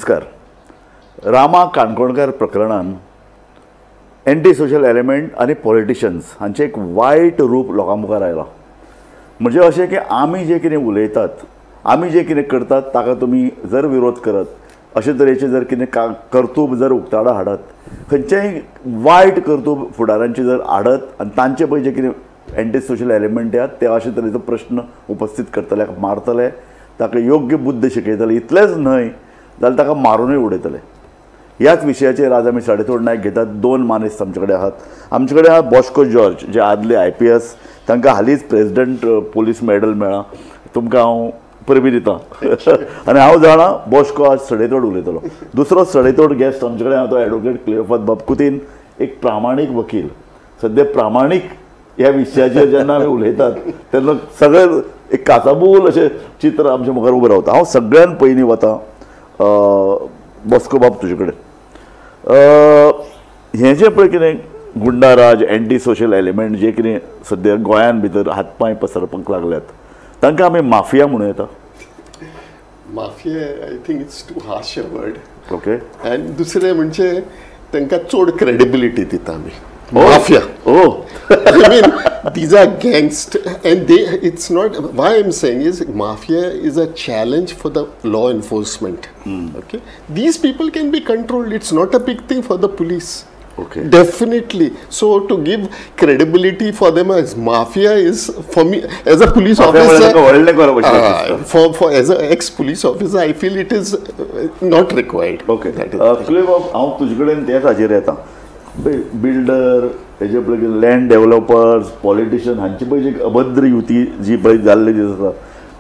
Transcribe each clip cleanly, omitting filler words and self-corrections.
नमस्कार. रामा Kankonkar प्रकरणान anti social element आनी politicians हांचें एक वायट रूप लोकां मुखार आयलां. म्हणजे अशें की आमी जें कितें उलयतात, आमी जें कितें करतात ताका तुमी जर विरोध करत, अशे तरेचें जर कितें कर्तूब जर उक्ताडा हाडत, खंयचेंय वायट कर्तूब फुडारांचें जर हाडत आनी तांचे पळय जे कितें एंटी सोशल एलिमेंट आहात ते अशे तरेचो प्रश्न उपस्थीत करतले, मारतले, ताका योग्य बुद्द शिकयतले, इतलेंच न्हय जाल्यार ताका मारुनूय उडयतले. ह्याच विशयाचेर आज आमी साडेतोड नायक घेतात. दोन मानेस्त आमचे कडेन आहात. आमचे कडेन आहा बॉस्को जॉर्ज, जे आदले IPS, तांकां हालींच प्रेजिडंट पोलीस मेडल मेळ्ळां. तुमकां हांव परबी दितां आनी हांव जाणा बॉस्को आज सडेतोड उलयतलो. दुसरो सडेतोड गेस्ट आमचे कडेन आहा तो एडवोकेट क्लियोफात बाब कुतीन, एक प्रामाणीक वकील. सद्या प्रामाणीक ह्या विशयाचेर जेन्ना आमी उलयतात तेन्ना सगळें एक काचाबूल अशें चित्र आमच्या मुखार उबें रावता. हांव सगळ्यान पयलीं वता बॉस्को बाब तुजे कडेन. हें जें पळय कितें गुंडाराज, एंटी सोशल एलिमेंट जे कितें सद्या गोंयान भितर हात पांय पसरपाक लागल्यात तांकां आमी माफिया म्हणूं येता? Mafia I think it's too harsh a word. Okay. आनी दुसरें म्हणजे तांकां चड क्रेडिबिलिटी दिता आमी. Mafia. Oh. I mean, these are gangsters, and they, it's not, why I'm saying is mafia is a challenge for the law enforcement. Okay? These people can be controlled. It's not a big thing for the police. Okay. Definitely. So to give credibility for them as mafia is, for me, as a police officer, for as an ex-police officer, I feel it is not required. Okay. Cliff, हांव तुजे कडेन तेच हाजेर येता. Builder, हेजे पळय land developers, politician हांची पळय जी अभद्र युती जी पळय जाल्ली दिसता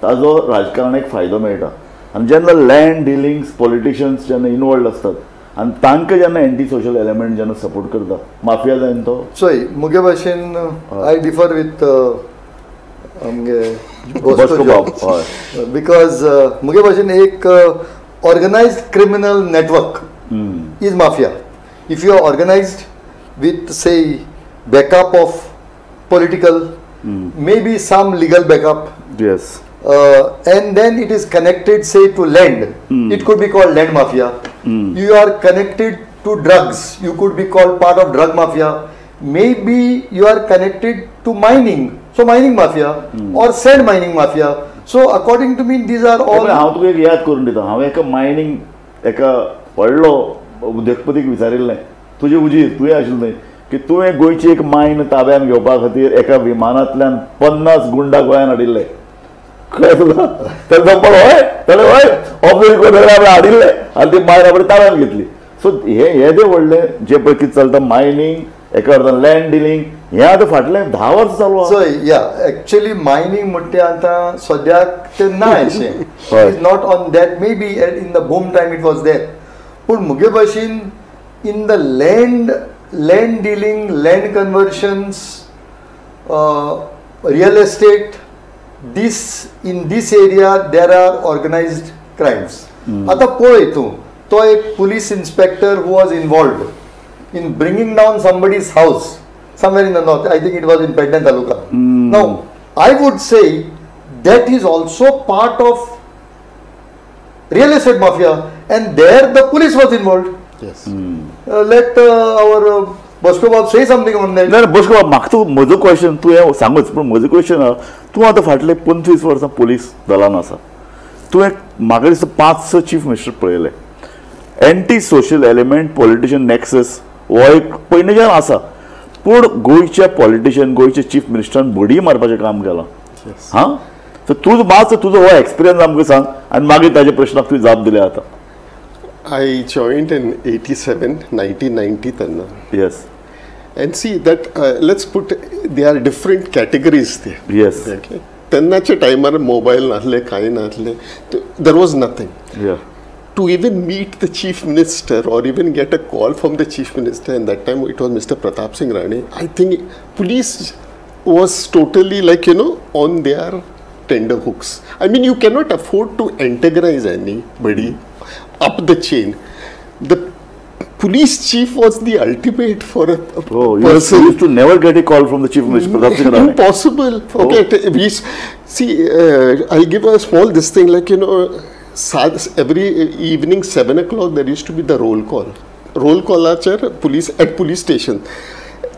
ताजो राजकारणाक फायदो मेळटा. आनी जेन्ना लँड डिलिंग्स पॉलिटिशन्स जेन्ना इनवॉल्ड आसतात आनी तांकां जेन्ना एंटी सोशल एलिमेंट जेन्ना सपोर्ट करता, माफिया जायन तो. चोय मुगे भाशेन I differ with आमगे बॉस्को बाब. हय, because मुगे भाशेन एक organised criminal network is mafia. If you are organised with, say, backup of political, maybe some legal backup. Yes. And then it is connected, say, to land. It could be called land mafia. You are connected to drugs. You could be called part of drug mafia. Maybe you are connected to mining. So mining mafia or sand mining mafia. So according to me, these are all. हांव तुका एक याद करून दिता. हांवें एका mining एका व्हडलो उद्योगपतीक विचारिल्लें, तुजे उजीर तुवें आशिल्लें की तुवें गोंयची एक मायन ताब्यान घेवपा खातीर एका विमानांतल्यान 50 गुंडा गोंयान हाडिल्ले. कळ्ळें तुका? तेन्ना पण हय ताणें हय ऑफिस करून आपणें हाडिल्ले आनी ती मायन आपणें ताब्यान घेतली. सो हें येदें व्हडलें जें पळय कितें चलता मायनींग, एका अर्थान लँड डिलींग, हें आतां फाटलें 10 वर्सां चालू आसा. सो या एक्चुअली मायनींग म्हणटा तें आतां सद्याक तें ना अशें. It's not on that. Maybe in the boom time it was there. पूण मुगे भाशेन in the land dealing, land conversions, real estate, this in this area there are organized crimes. आतां पळय तूं, तो एक police inspector who was involved in bringing down somebody's house somewhere in the north. I think it was in Pedne taluka. Now I would say that is also part of real estate mafia, and there the police was involved. Yes. Let our Bosco Bob say something on that. ना Bosco बाब, म्हाका तूं म्हजो question तूं हें सांगूच, पूण म्हजो क्वेश्चन आहा, तूं आतां फाटले 25 वर्सां पोलीस दलान आसा. तुवें म्हाका दिसता 5-6 चीफ मिनिस्टर पळयले. Anti social element politician nexus हो एक पयलींच्यान आसा, पूण गोंयच्या पॉलिटिशन, गोंयच्या चीफ मिनिस्टरान बडी मारपाचें काम केलां. हां, सो तूं मातसो तुजो हो एक्सपिरियन्स आमकां सांग आनी मागीर ताज्या प्रश्नाक तुवें जाप दिल्या आतां. I joined in 87, 1990 tanna. Yes. And see that, let's put, there are different categories there. Yes. Okay. Tennache timer mobile nahle, kai nahle, there was nothing. Yeah. To even meet the chief minister or even get a call from the chief minister, and that time it was Mr. Pratap Singh Rane, I think police was totally like, you know, on their tender hooks. I mean, you cannot afford to antagonize anybody up the chain. The police chief was the ultimate for a person. You used to never get a call from the chief minister, Pratap Singh Rane. Impossible. Okay, we see, I'll give a small this thing, like, you know, Every evening 7 o'clock there used to be the roll call. Roll कॉलाचेर police at police station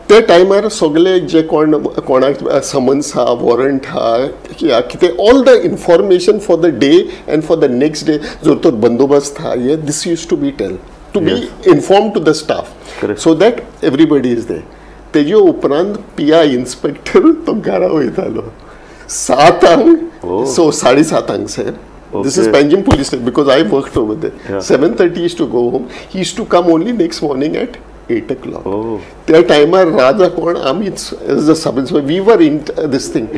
त्या टायमार सगळे जे कोण कोणाक summons आहा, warrant आहा, कितें all the information for the day and for the next day जर तर बंदोबस्त आहा, हे this used to be tell to be inform to the staff so that everybody is there. तेजे उपरांत पी I inspector तो घरा वयतालो 7 so 7:30 sir. This is Panjim police station because I worked over there. 7:30 used to go home. He used to come only next morning at 8 o'clock. That time Raja Kon Amit as the sub inspector, we were in this thing.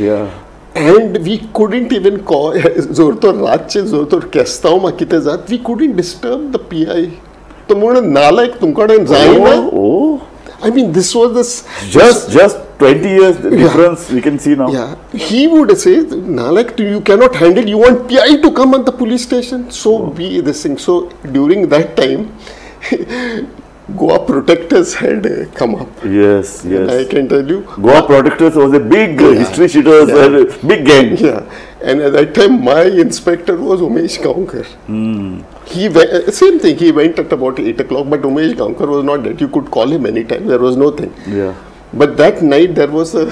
And we couldn't even call Zortor Ratche Zortor Kestao ma kite zat. We couldn't disturb the PI. To म्हणून नालायक तुमकडे जायना. I mean, this was this just 20 years difference we can see now. Yeah, he would say, "Nalak, you cannot handle. You want PI to come at the police station." So we this thing. So during that time, Goa Protectors had come up. Yes, yes. And I can tell you, Goa Protectors was a big history sheeters, big gang. Yeah, and at that time my inspector was Umesh Gaonkar. He went, same thing. He went at about 8 o'clock, but Umesh Gaonkar was not that. You could call him anytime. There was no thing. Yeah. But that night there was a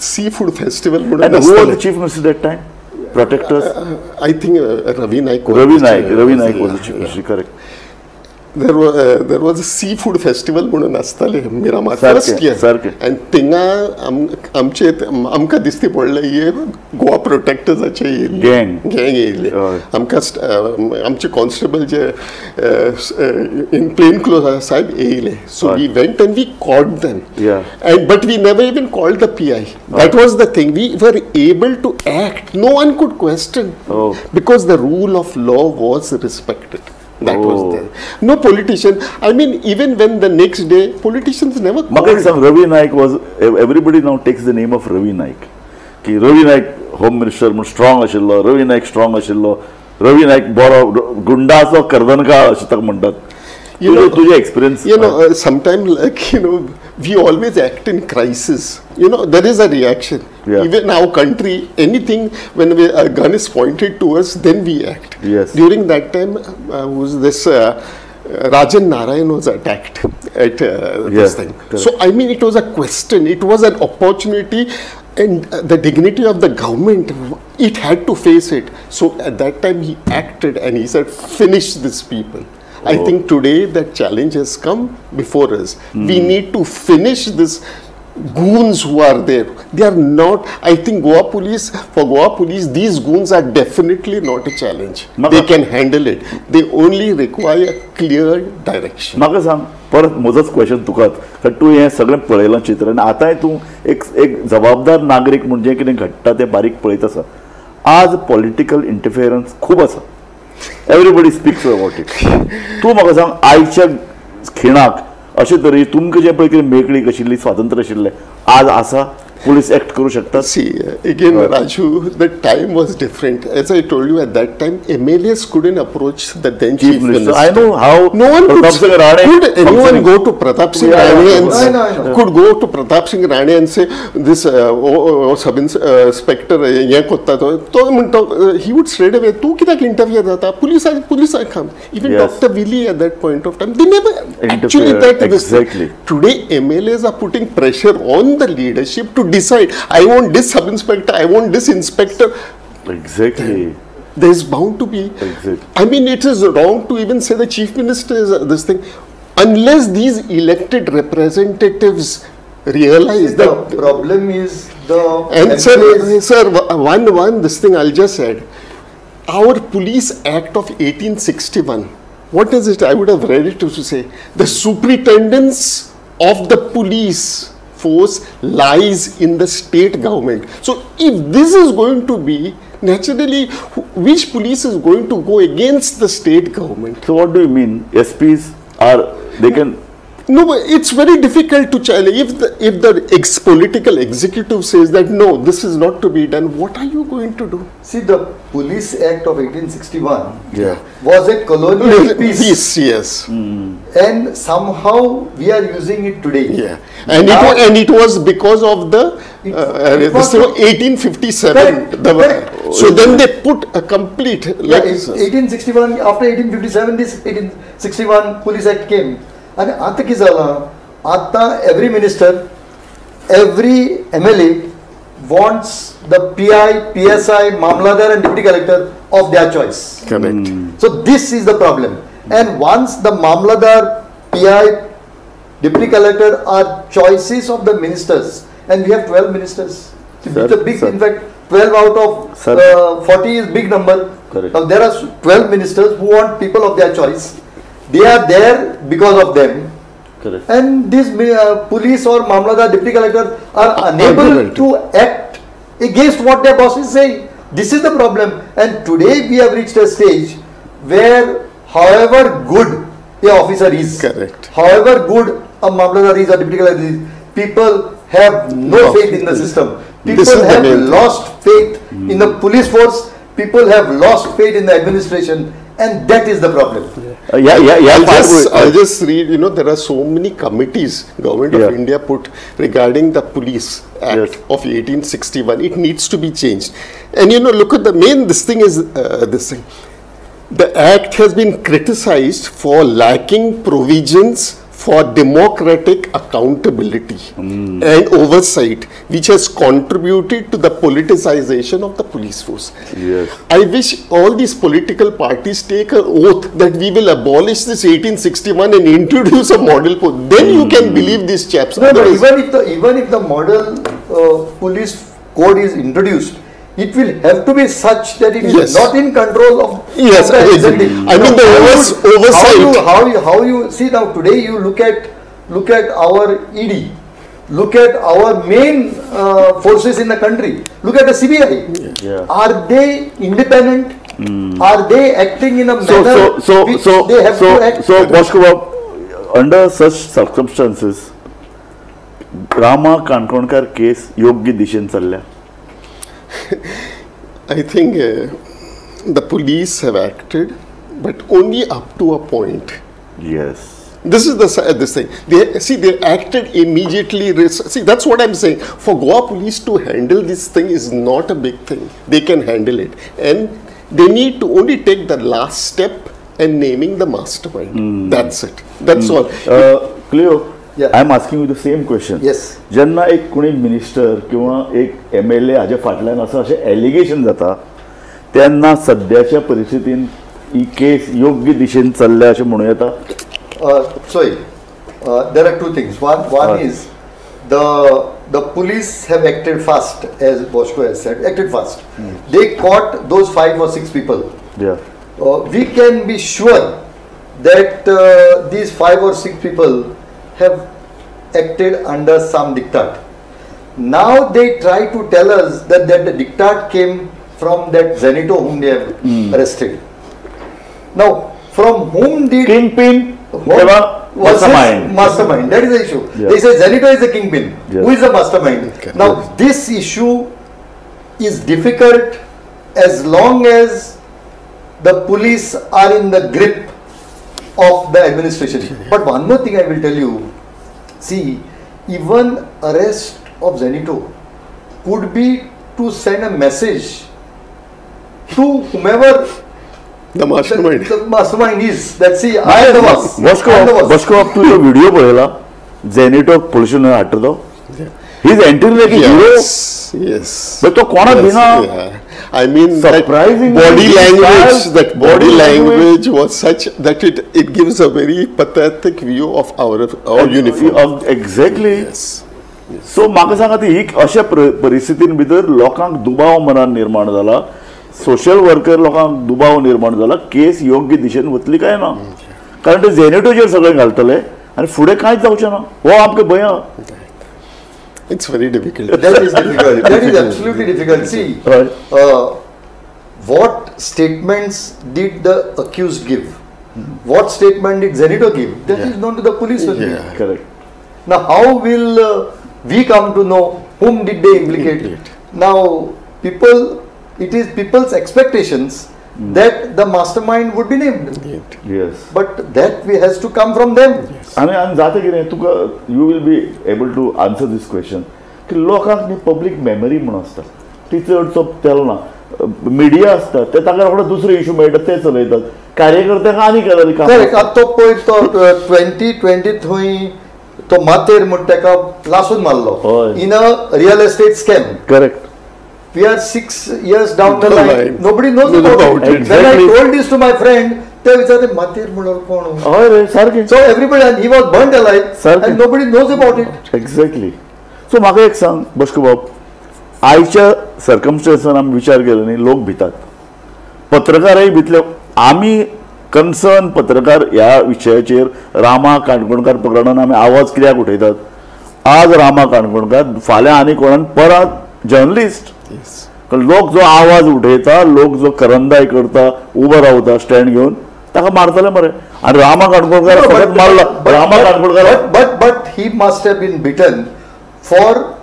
seafood festival. And who was the chief minister that time? Protectors? I think Ravi Naik. Ravi Naik. Ravi Naik was the chief minister. Correct. There was a seafood festival म्हणून आसताले Miramar first year. And थिंगा आमचे आमकां दिसती पडलें हे गोवा प्रोटेक्टर्साचे गँग येयल्ले. आमकां आमचे कॉन्स्टेबल जे इन प्लेन क्लोथ आसा साहेब येयले. So we went and we caught them. And but we never even called the PI. That was the thing. We were able to act. No one could question because the rule of law was respected. That was there. No politician. I mean, even when the next day, politicians never called. Ravi Naik was, everybody now takes the name of Ravi Naik. Ki Ravi Naik, Home Minister, strong ashillo, Ravi Naik strong ashillo, Ravi Naik boro gundaso kardanka ashe tak mantat. You know, tujhe experience. You know, sometimes, like, you know, we always act in crisis. You know, there is a reaction. Yeah. Even our country, anything, when a gun is pointed to us, then we act. Yes. During that time, was this Rajan Narayan was attacked at this thing. Correct. So, I mean, it was a question. It was an opportunity. And the dignity of the government, it had to face it. So, at that time, he acted and he said, finish these people. I think today that challenge has come before us. We need to finish this goons who are there. They are not, I think Goa police, for Goa police, these goons are definitely not a challenge. They can handle it. They only require clear direction. म्हाका सांग परत म्हजोच question तुकाच, कारण तूं हें सगळें पळयलां चित्र आनी आतांय तूं एक एक जबाबदार नागरीक म्हूण जें कितें घडटा तें बारीक पळयत आसा. आज पॉलिटिकल इंटरफियरन्स खूब आसा. Everybody speaks about it. तूं म्हाका सांग आयच्या खिणाक अशे तरेन तुमकां जें पळय कितें मेकळीक आशिल्ली, स्वातंत्र्य आशिल्लें, आज आसा पुलीस एक्ट करू शकतात? See, again, Raju, the time was different. As I told you, at that time, MLAs couldn't approach the then Chief Minister. I know how. No one could. Pratap Singh Rane. Could anyone go to Pratap Singh Rane and could go to Pratap Singh Rane and say this sub inspector ये कोत्ता तो म्हणतो, he would straight away तू कित्याक interfere जाता, police police come. Even Dr. Willie at that point of time, they never actually that. Exactly. Today, MLAs are putting pressure on the leadership to decide, I want this sub-inspector, I want this inspector. Exactly. There is bound to be. Exactly. I mean, it is wrong to even say the chief minister is this thing. Unless these elected representatives realize See, that... The problem is the... And sir, one, this thing I'll just add. Our Police Act of 1861, what is it? I would have read it to say, the superintendence of the police force lies in the state government. So if this is going to be, naturally, which police is going to go against the state government? So what do you mean? SPs are, they can... No, but it's very difficult to challenge. If the political executive says that no, this is not to be done, what are you going to do? See, the Police Act of 1861 was a colonial peace. Peace, yes. And somehow we are using it today. Yeah, and now, it was because of the this thing 1857. Correct, correct. So then they put a complete like 1861. After 1857, this 1861 Police Act came. And आता कितें जाला, आता every minister, every MLA wants the PI, PSI, Mamladar and Deputy Collector of their choice. Correct. So this is the problem. And once the Mamladar, PI, Deputy Collector are choices of the ministers, and we have 12 ministers. Sir, it's a big, sir. In fact, 12 out of 40 is big number. Correct. Now there are 12 ministers who want people of their choice. They are there because of them. Correct. And these police or Mamladar, Deputy Collector are unable to act against what their bosses say. This is the problem. And today we have reached a stage where however good a officer is, correct, however good a Mamladar is or Deputy Collector is, people have no faith in the system. People have lost faith in the police force. People have lost faith in the administration. And that is the problem. Yeah. I'll just read, you know, there are so many committees Government of India put regarding the Police Act of 1861. It needs to be changed. And, you know, look at the main, this thing is, this thing. The Act has been criticized for lacking provisions for democratic accountability and oversight, which has contributed to the politicization of the police force. Yes. I wish all these political parties take an oath that we will abolish this 1861 and introduce a model police. Then you can believe these chaps. No, but even if the model police code is introduced, it will have to be such that it is not in control of. Yes, the executive. I mean the oversight. How you see now today? You look at our ED, look at our main forces in the country. Look at the CBI. Yeah. Are they independent? Are they acting in a manner which they have to act? So, Bosco, under such circumstances, Rama Kankonkar case योग्य दिशेन चल्ल्या. I think the police have acted, but only up to a point. Yes. This is the this thing. They acted immediately. See, that's what I'm saying. For Goa police to handle this thing is not a big thing. They can handle it. And they need to only take the last step and naming the mastermind. That's it. That's all. Cleo, Yeah. I am asking you the same question. Yes. जेन्ना एक कोणी minister किंवा एक MLA हाजे फाटल्यान आसा अशें allegation जाता तेन्ना सद्याच्या परिस्थितीन ही केस योग्य दिशेन चल्ल्या अशें म्हणूं येता? Sorry, there are two things. One is the police have acted fast, as Bosco has said, acted fast. They caught those 5 or 6 people. Yeah. We can be sure that these 5 or 6 people have acted under some diktat. Now they try to tell us that the diktat came from that Zenito whom they have arrested. Now, from whom did... Kingpin? Mastermind. Mastermind. That is the issue. Yeah. They say Zenito is the kingpin. Yes. Who is the mastermind? Okay. Now, this issue is difficult as long as the police are in the grip of the administration. But one more thing I will tell you. See, even arrest of Zenito could be to send a message to whomever the mastermind. The mastermind is. That see, I am the boss. Bosco, तू जो video पळयला Zenito पोलिशन हाडटा तो, he is entering like a hero. Yes. But तो कोणाक भिना. I mean, surprising body language, that body language was such that it gives a very pathetic view of our uniform. Exactly. Yes. So म्हाका सांगा ती ही अशा परिस्थितीन भितर लोकांक दुबाव मनान निर्माण जाला, सोशल वर्कर लोकांक दुबाव निर्माण जाला, केस योग्य दिशेन वतली काय ना, कारण ते झेनेटोचेर सगळें घालतले आनी फुडें कांयच जावचें ना, हो आमकां भंय आहा. It's very difficult. That is difficult. That is absolutely difficult. See, right. What statements did the accused give? What statement did Zenito give? That is known to the police only. Yeah. Correct. Now, how will we come to know whom did they implicate? Now, people, it is people's expectations that the mastermind would be named. Yes. But that has to come from them. आनी आनी जाता कितें तुका, you will be able to answer this question की लोकांक न्ही public memory म्हूण आसता, ती चडसो तेल ना. मिडिया आसता ते ताका रोखडो दुसरे इशू मेळटा ते चलयतात, कार्यकर्त्यांक आनी गजाली काम. करेक्ट. आतां तो पळय तो 2020 थंय तो मातेर म्हूण ताका लासून मारलो in a real estate scam. Correct. We are 6 years down the line. Nobody knows about it. Exactly. When I told this to my friend, ते विचारते मातेर म्हणल्यार कोण? हय रे सारकें. So everybody, and he was burnt alive and nobody knows about it. Exactly. So म्हाका एक सांग बश्को बाब, आयच्या सर्कमस्टन्सान आमी विचार केलो न्ही, लोक भितात, पत्रकारय भितले. आमी कन्सर्न पत्रकार ह्या विशयाचेर रामा काणकोणकार प्रकरणान आमी आवाज कित्याक उठयतात? आज रामा काणकोणकार, फाल्यां आनी कोणान परत जर्नलिस्ट. लोक जो आवाज उठयता, लोक जो करंदाय करता, उबो रावता स्टँड घेवन, ताका मारतले मरे. आनी रामा काणकोणकार फकत मारला, Rama Kankonkar but he must have been beaten for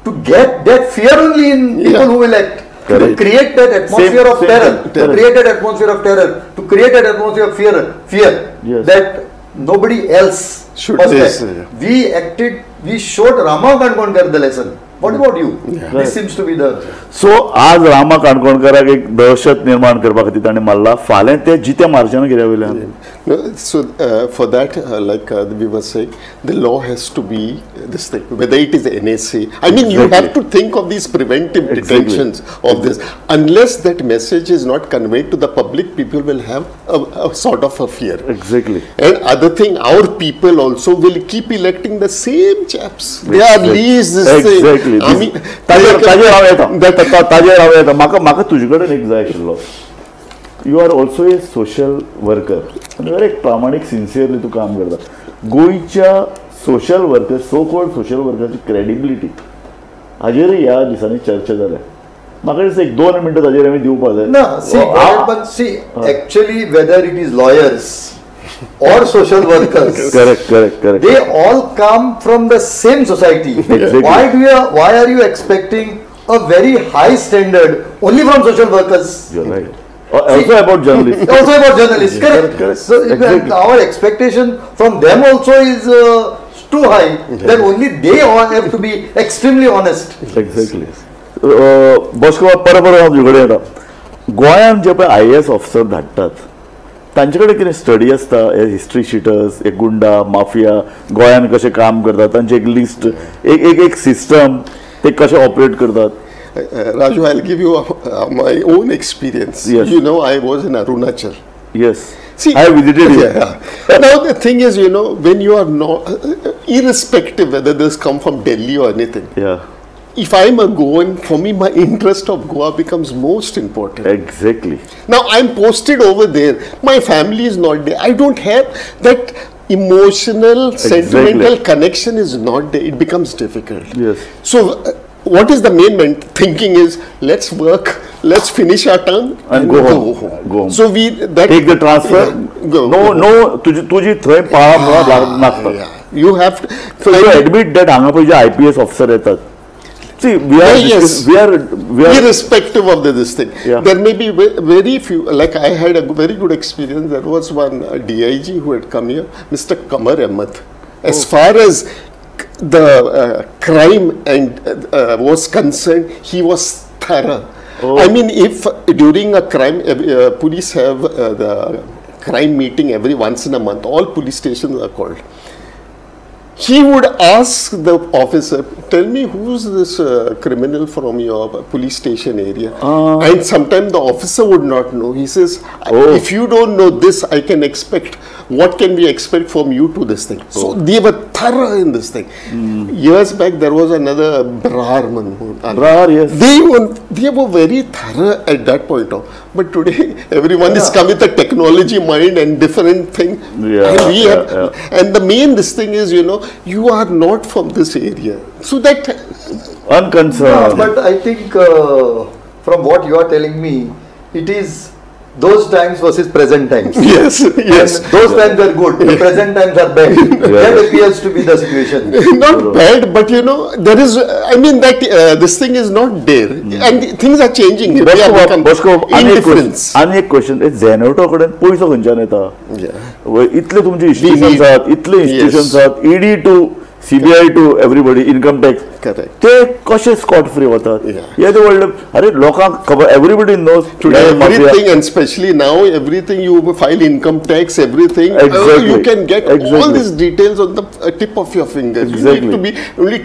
to get that fear only in people who will act. Correct. To create that atmosphere of terror, to create that atmosphere of terror, to create that atmosphere of fear, yes, that nobody else should act. We acted, we showed Rama Kankonkar the lesson. What about you? Yeah. This seems to be the... So, आज रामा काणकोणकाराक एक दहशत निर्माण करपा खातीर ताणें मारला, फाल्यां ते जिते मारचे ना कित्या वयल्यान. No, so for that, like we were saying, the law has to be this thing, whether it is NSA. I mean, you have to think of these preventive detentions of this. Unless that message is not conveyed to the public, people will have a sort of a fear. Exactly. And other thing, our people also will keep electing the same chaps. They are least this thing. Exactly. ताजेर हांव येता, ताजेर हांव येता. म्हाका म्हाका तुजे कडेन एक जाय आशिल्लो. You are also a social worker आनी वेरी प्रामाणीक सिन्सियरली तूं काम करता. गोंयच्या social worker, so called social वर्कराची credibility हाजेरय ह्या दिसांनी चर्चा जाल्या. म्हाका दिसता एक 2 मिनटां ताजेर आमी दिवपाक जाय. ना, see actually whether it is lawyers or social workers. Correct, correct, correct. They all come from the same society. Exactly. Why are you expecting a very high standard only from social workers? You're right. Also about journalists. Also about journalists. Correct. Correct. So exactly. Our expectation from them also is too high. That only they all have to be extremely honest. Exactly. Bosco, परत परत हांव तुजे कडेन येता. गोंयांत जे पळय IAS officer धाडटात तांचे कडेन कितें स्टडी आसता, हे हिस्ट्री शिटर्स, एक गुंडा माफिया गोंयांत कशें काम करतात, तांची एक लिस्ट, एक एक एक सिस्टम, ते कशें ऑपरेट करतात. Raju, I'll give you my own experience. Yes. You know, I was in Arunachal. Yes. See, I visited you. Yeah. Now the thing is, you know, when you are not, irrespective whether this come from Delhi or anything. Yeah. If I'm a Goan, for me, my interest of Goa becomes most important. Exactly. Now, I'm posted over there. My family is not there. I don't have that emotional, sentimental connection is not there. It becomes difficult. Yes. So, what is the main thinking is, let's work, let's finish our term and go home. Go home. So, we... that take the transfer. Yeah, go, no, go. No, tuji thai paha. Yeah. You have to... So, you admit that hanga pay je IPS officer yetat. See, we are, yes, we are irrespective of this thing. Yeah. There may be very few, like I had a very good experience. There was one DIG who had come here, Mr. Kamar Ahmed. As far as the crime and was concerned, he was thorough. Oh. I mean, if during a crime, police have the crime meeting every once in a month, all police stations are called. He would ask the officer, tell me who's this criminal from your police station area. And sometimes the officer would not know. He says, if you don't know this, I can expect, what can we expect from you to this thing? So they were thorough in this thing. Years back, there was another Brahman. Brar, yes. They were very thorough at that point of. But today, everyone is come with a technology mind and different thing. Yeah, and we have, and the main this thing is, you know, you are not from this area. So that... Unconcerned. No, but I think from what you are telling me, it is Those times versus present times. Yes, yes. And those times are good, the present times are bad. That appears to be the situation. Not bad, but you know, there is, I mean that this thing is not there. And things are changing. Bosco, आनी एक question, झेनोटो कडेन पयसो खंयच्यान येता? इतले तुमचे institutions आहात, इतले इन्स्टिट्यूशन्स आहात, ED to CBI to everybody, income tax. Correct. ते कशे स्कॉट फ्री वतात? हे ते व्हडले, अरे लोकांक खबर, everybody knows today everything, and specially now everything you file income tax, everything. Exactly. You can get all these details on the tip of your finger. Exactly. You need to be only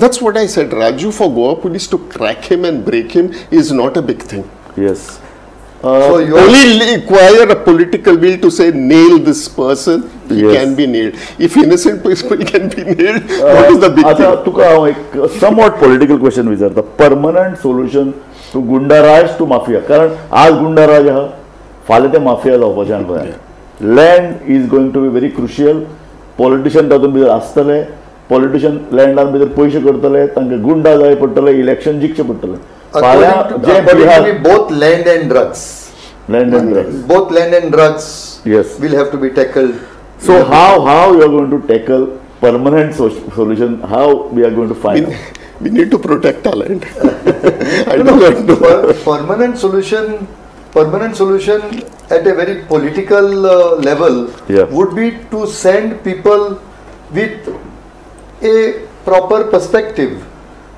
that's what I said, Raju, for Goa police to crack him and break him is not a big thing. Yes. So you only require a political will to say nail this person, he can be nailed. If innocent people can be nailed, what is the big thing? तुका हांव एक somewhat political question विचारता, permanent solution to goonda raj to mafia, कारण आज गुंडाराज आहा, फाल्यां ते mafia जावपाचें आमकां. Land is going to be very crucial. Politician तातूंत भितर आसतले, पॉलिटिशियन लँडान भितर पयशे करतले, तांकां गुंडा जाय पडटले, इलेक्शन जिखचें पडटलें. Both land and drugs. Land and drugs. Both land and drugs. Yes. Will have to be tackled. So how you are going to tackle permanent solution? How we are going to find? We need to protect our land. I do not know. Permanent solution. Permanent solution at a very political level would be to send people with a proper perspective.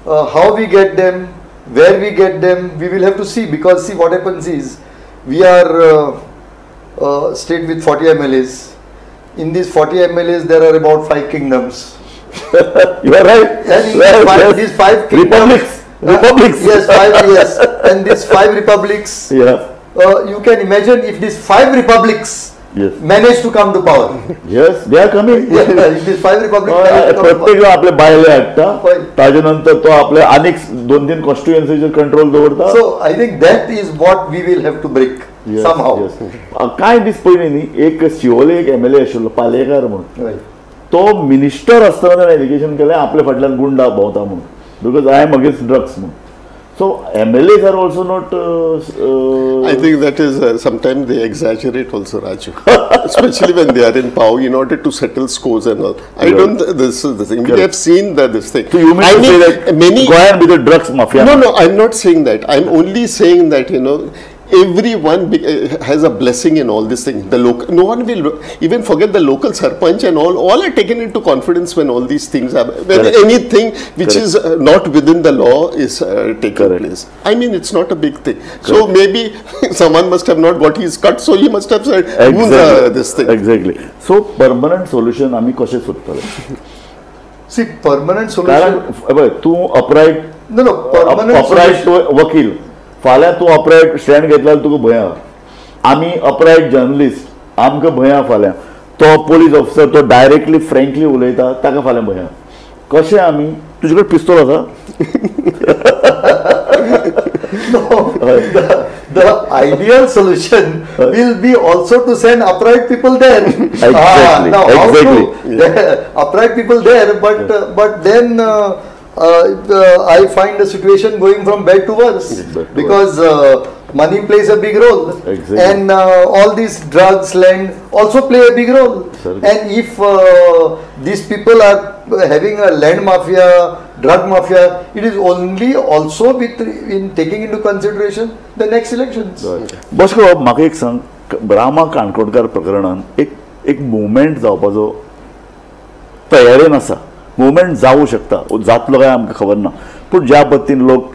How we get them, where we get them, we will have to see, because see what happens is, we are a state with 40 MLAs. In these 40 MLAs, there are about 5 kingdoms. You are right. And these 5 kingdoms, republics. Yes, 5, yes. And these 5 republics, you can imagine if these 5 republics manage to come to power. Yes, they are coming. If these 5 republics manage to come to power. प्रत्येक आपले बायले हाडटा, ताजे नंतर तो आपले आनीक 2-3 कॉन्स्टिट्युएन्सीचेर control दवरता. So I think that is what we will have to break somehow. कांय दीस पयलीं न्ही एक शिवोले एक MLA आशिल्लो पालेकार म्हणून, तो मिनिस्टर आसतना ताणें एलिगेशन केलें आपले फाटल्यान गुंडा भोंवता म्हणून, because I am against drugs म्हणून. So MLAs are also not. I think that is sometimes they exaggerate also, Raju. Especially when they are in power, in order to settle scores and all. I don't. This is the thing. We have seen that this thing. So you mean to say that many Goan with the drugs mafia? No, no, I'm not saying that. I'm only saying that, you know, everyone has a blessing in all this thing. The local, no one will even forget the local sarpanch and all. All are taken into confidence when all these things are, when anything which is not within the law is taking place. I mean, it's not a big thing. So maybe someone must have not got his cut, so he must have said this thing. Exactly. So permanent solution आमी कशें सोदतले? See, permanent solution. कारण तू upright. No, no, permanent upright वकील. फाल्यां तूं अपरायट stand घेतल्यार तुका भंय आहा. आमी अपरायट जर्नलिस्ट आमकां भंय आहा. फाल्यां तो पोलीस ऑफिसर तो डायरेक्टली फ्रँकली उलयता, ताका फाल्यां भंय आहा. कशें आमी, तुजे कडेन पिस्तोल आसा? The ideal solution will be also to send upright people there. Exactly. Now, exactly. Upright people there, but then I find the situation going from bad to worse, because money plays a big role. Exactly. And all these drugs, land also play a big role. Certainly. And if these people are having a land mafia, drug mafia, it is only also with in taking into consideration the next elections. Bosco, म्हाका एक सांग, रामा काणकोणकार प्रकरणान एक एक movement जावपाचो तयारेन आसा. Movement जावूं शकता, जातलो काय आमकां खबर ना, पूण ज्या पद्दतीन लोक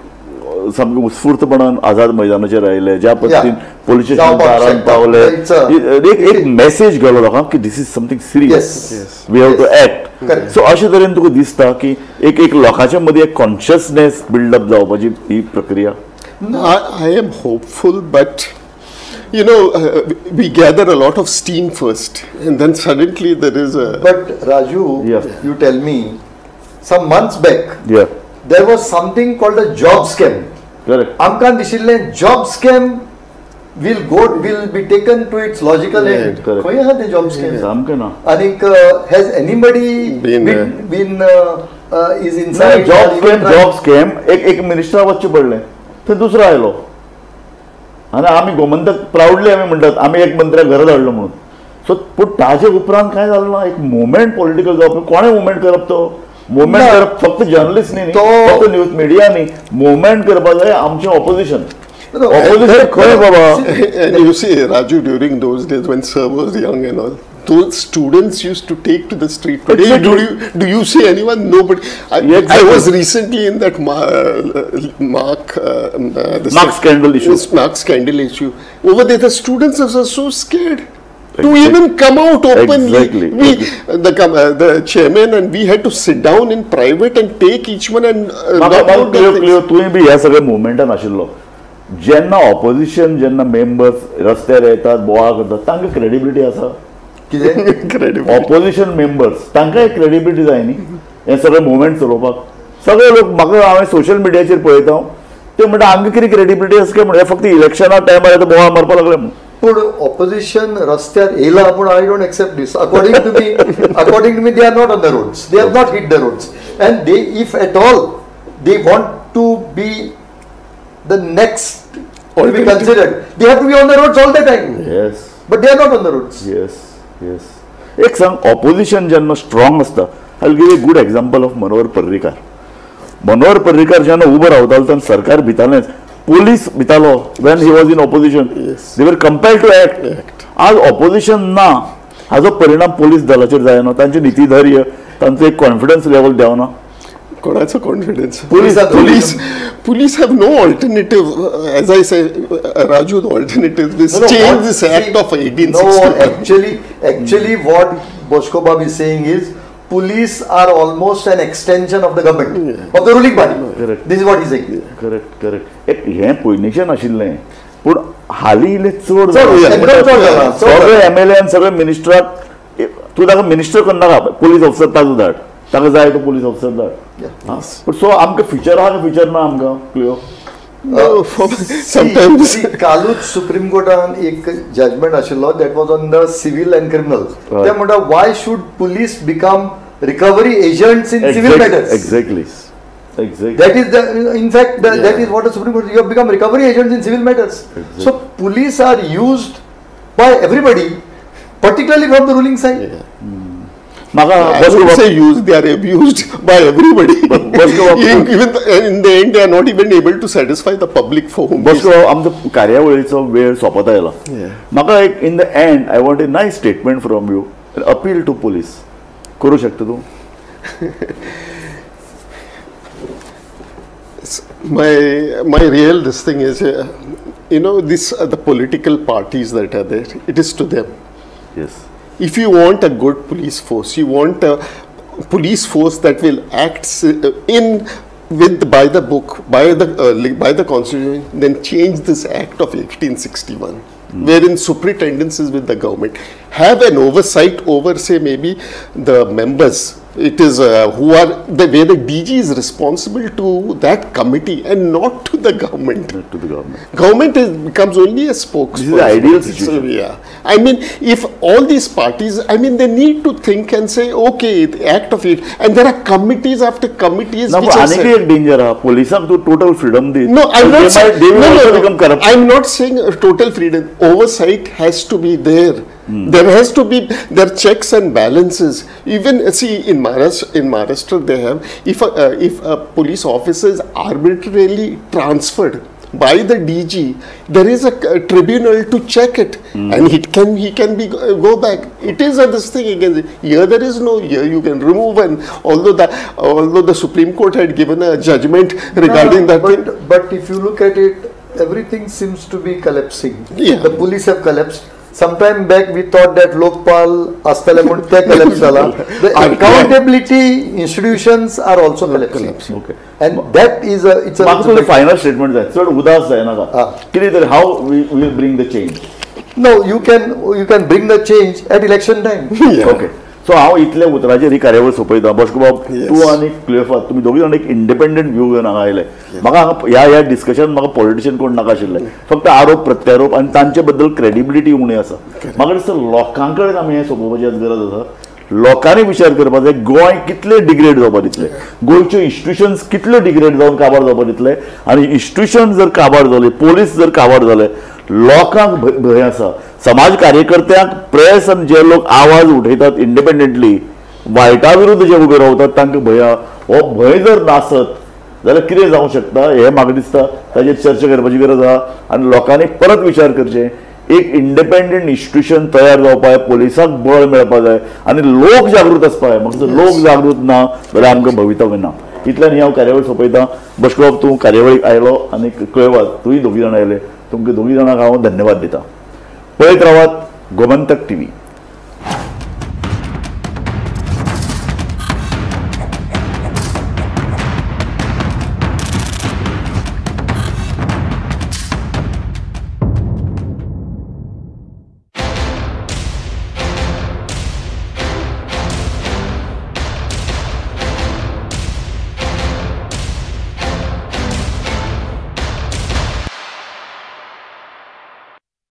सामके उत्स्फूर्तपणान आझाद मैदानाचेर आयले, ज्या पद्दतीन पोलीस स्टेशन दारान पावले, एक एक मॅसेज गेलो लोकांक की this is something serious, we have to act. So अशे तरेन तुका दिसता की एक एक लोकांच्या मदीं एक कॉन्शियसनेस बिल्डअप जावपाची ही प्रक्रिया? I am hopeful, but you know, we gather a lot of steam first, and then suddenly there is a... But Raju, you tell me, some months back, there was something called a job scam. Correct. Amkan dishille job scam will be taken to its logical end. Correct. Koi the job scam? Samke na. Anik, has anybody been is inside? No, job scam, job scam. एक एक minister वच्चे पडले, ते दुसरा आयलो. आनी आमी गोमंतक प्रावडली आमी म्हणटात आमी एक मंत्र्याक घरा धाडलो म्हणून. सो पूण ताजे उपरांत कांय जालें ना. एक मुवमेंट पॉलिटिकल जावप, कोणें मुवमेंट करप तो मुवमेंट करप फक्त जर्नलिस्ट न्ही, फक्त न्यूज मिडिया न्ही, मुवमेंट करपाक जाय आमचें ऑपोजिशन. ऑपोजिशन खंय बाबा. And you see, Raju, during those days when sir was young and all, those students used to take to the street. Today, exactly. do you see anyone? Nobody. I was recently in that Mark scandal issue. Mark scandal issue. Over there, the students are so scared to even come out openly. Exactly. We, the chairman and we had to sit down in private and take each one and knock out the things. तुवें बी ह्या सगळ्या मुवमेंटान आशिल्लो. जेन्ना opposition जेन्ना members रस्त्यार येतात बोवाळ करतात तांकां क्रेडिबिलिटी आसा. कितें ऑपोजिशन मेंबर्स तांकां एक क्रेडिबिलिटी जाय न्ही हें सगळें मुवमेंट चलोवपाक. सगळे लोक म्हाका हांवें सोशल मिडियाचेर पळयता ते म्हणटा आमकां कितें क्रेडिबिलिटी आसा काय म्हणून फक्त इलेक्शना टायमार येता बोवाळ मारपाक लागले म्हणून. पूण ऑपोजिशन रस्त्यार येयला पूण I don't accept this. According to me they are not on the roads, they have not hit the roads and they if at all they want to be the next to be considered, they have to be on the roads all the time. Yes. But they are not on the roads. Yes, yes. एक सांग, opposition जेन्ना strong आसता, I will give a good example of Manohar Parrikar. Manohar Parrikar जेन्ना उबो रावतालो तेन्ना सरकार भितालेंच, police भितालो when he was in opposition. Yes. They were compelled to act. आज opposition ना, हाजो परिणाम पोलीस दलाचेर जायना, तांचे नितीधैर्य, तांचो एक कॉन्फिडन्स लेवल देवना. कोणाचो confidence? Police Police have no alternative. As I say, Raju, the alternative is change this act of 1861. No, actually, what Bosco Bab is saying is, police are almost an extension of the government, of the ruling party. Correct. This is what he is saying. Yeah. Correct, correct. एक हें पयलींचें नाशिल्लें, पूण हालीं इल्लें चड सगळे MLA आनी सगळे मिनिस्टराक तूं ताका मिनिस्टर करनाका, पोलीस ऑफिसर ताजो धाड, ताका जाय तो पोलीस ऑफिसर धाड. सो आमकां फ्युचर आहा फ्युचर ना आमकां क्लियर. कालूच सुप्रीम कोर्टान एक जजमेंट आशिल्लो that was on the civil and criminal. ते म्हणटा why should police become recovery agents in civil matters. Exactly. Exactly. That is the, in fact, that is what the Supreme Court, you have become recovery agents in civil matters. Exactly. So police are used by everybody, particularly from the ruling side. Yeah. I would say used, they are abused by everybody. Even in the end, they are not even able to satisfy the public for whom. Bosco, आमचो कार्यावळीचो वेळ सोंपत आयला. म्हाका एक in the end, I want a nice statement from you, an appeal to police. करू शकता तूं? My real this thing is, you know, this the political parties that are there, it is to them. Yes. If you want a good police force, you want a police force that will act in with by the book, by the constitution, then change this act of 1861, wherein superintendence is with the government. Have an oversight over, say, maybe the members. It is who are the where the DG is responsible to that committee and not to the government. Not to the government. Government becomes only a spokesperson. This is the ideal situation. So, yeah. I mean, if all these parties, I mean, they need to think and say, okay, the act of it, and there are committees after committees. Now, which are एक danger Hai. Police to total freedom the. No, I'm not saying. No. Corrupt. I'm not saying total freedom. Oversight has to be there. There has to be there checks and balances. Even see in Maharashtra they have, if a police officer is arbitrarily transferred by the DG, there is a tribunal to check it, and he can be go back. It is a this thing again. Here there is no, here you can remove, and although the Supreme Court had given a judgment regarding that thing. But if you look at it, everything seems to be collapsing. Yeah. The police have collapsed. Sometime back we thought that Lokpal astale म्हूण ते collapse जाला. The accountability institutions are also collapsing. Okay. And that is a, it's a म्हाका तुजें final statement जाय, चड उदास जायनाका. कितें तरी how we will bring the change? No, you can bring the change at election time. Okay. So हांव इतल्या उतराचेर ही कार्यावळ सोंपयता. बॉस्को बाब, तूं आनी क्लियोफा तुमी दोगूय जाण एक इंडिपेंडंट व्यू घेवन हांगा आयले. म्हाका हांगा ह्या ह्या डिस्कशन म्हाका पॉलिटिशियन कोण नाका आशिल्ले, फक्त आरोप प्रत्यारोप आनी तांचे बद्दल क्रेडिबिलिटी उणी आसा. म्हाका दिसता लोकां कडेन आमी हें सोंपोवपाची आज गरज आसा. लोकांनी विचार करपाक जाय गोंय कितलें डिग्रेड जावपाक दितलें, गोंयच्यो इन्स्टिट्युशन्स कितल्यो डिग्रेड जावन काबार जावपाक दितले, आनी इन्स्टिट्युशन जर काबार जाले, पोलीस जर काबार जाले, लोकांक भंय आसा, समाज कार्यकर्त्यांक, प्रेस आनी जे लोक आवाज उठयतात इंडिपेंडंटली वायटा विरुद्ध जे उबे रावतात तांकां भंय. हो भंय जर नासत जाल्यार कितें जावंक शकता हें म्हाका दिसता ताजेर चर्चा करपाची गरज आसा. आनी लोकांनी परत विचार करचें, एक इंडिपेंडंट इन्स्टिट्यूशन तयार जावपा जाय, पोलिसाक बळ मेळपा जाय आनी लोक जागृत आसपा जाय. म्हाका लोक जागृत ना जाल्यार आमकां भवितव्य ना. इतल्यान ही हांव कार्यावळ सोंपयतां. बश्कोबाब तूं कार्यावळीक आयलो आनी कळवात तूंय दोगी जाणां आयले, तुमकां दोगी जाणांक हांव धन्यवाद दितां. पळयत रावात गोमंतक टीव्ही.